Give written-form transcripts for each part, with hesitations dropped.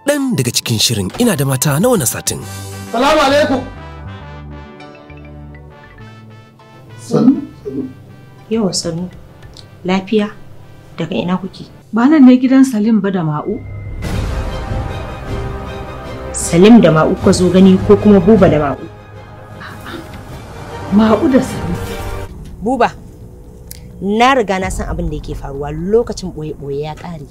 Kaɗan daga cikin shirin Ina da Mata na wani satin. Salamu alaikum. Sannu. Yawa sannu. Lafiya? Daga ina kuke? Ba nan ne gidan Salim ba da Ma'u? Salim da Ma'u ka zo gani ko kuma Buba da Ma'u? Ma'u da Salim. Buba, na riga na san abin da yake faruwa, lokacin ɓoye-ɓoye ya ƙare.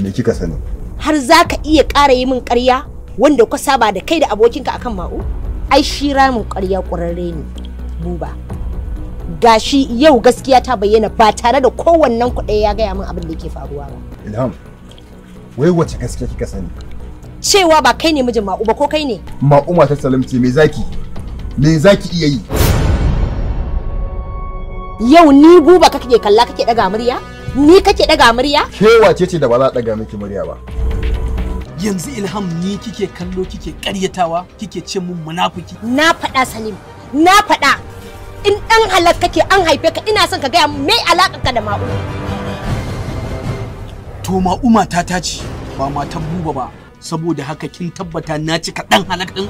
Me kika sani? Har za ka iya ƙara yi min ƙarya wanda ka saba da kai da abokinka akan Ma'u? Ai shi ramin ƙarya ƙwararre ne, Buba. Gashi yau gaskiya ta bayyana ba tare da kowannen ku ɗaya ya gaya min abin da yake faruwa ba. Ilham, wai wace gaskiya kika sani? Cewa ba kai ne mijin Ma'u ba ko kai ne? Ma'u matar Salim ce, me zaki? Me zaki iya yi? Yau ni Buba kake kalla kake ɗaga murya? Ni kake ɗaga murya? Ke wace ce da ba za a ɗaga miki murya ba? Yanzu Ilham ni kike kallo kike ƙaryatawa kike ce mun munafiki. Na faɗa Salim, na faɗa. In ɗan halak kake an haife ka, ina son ka gaya me alaƙar ka da Ma'u. To Ma'u mata ta ce ba matan Buba ba, saboda haka kin tabbata na cika ɗan halak ɗin.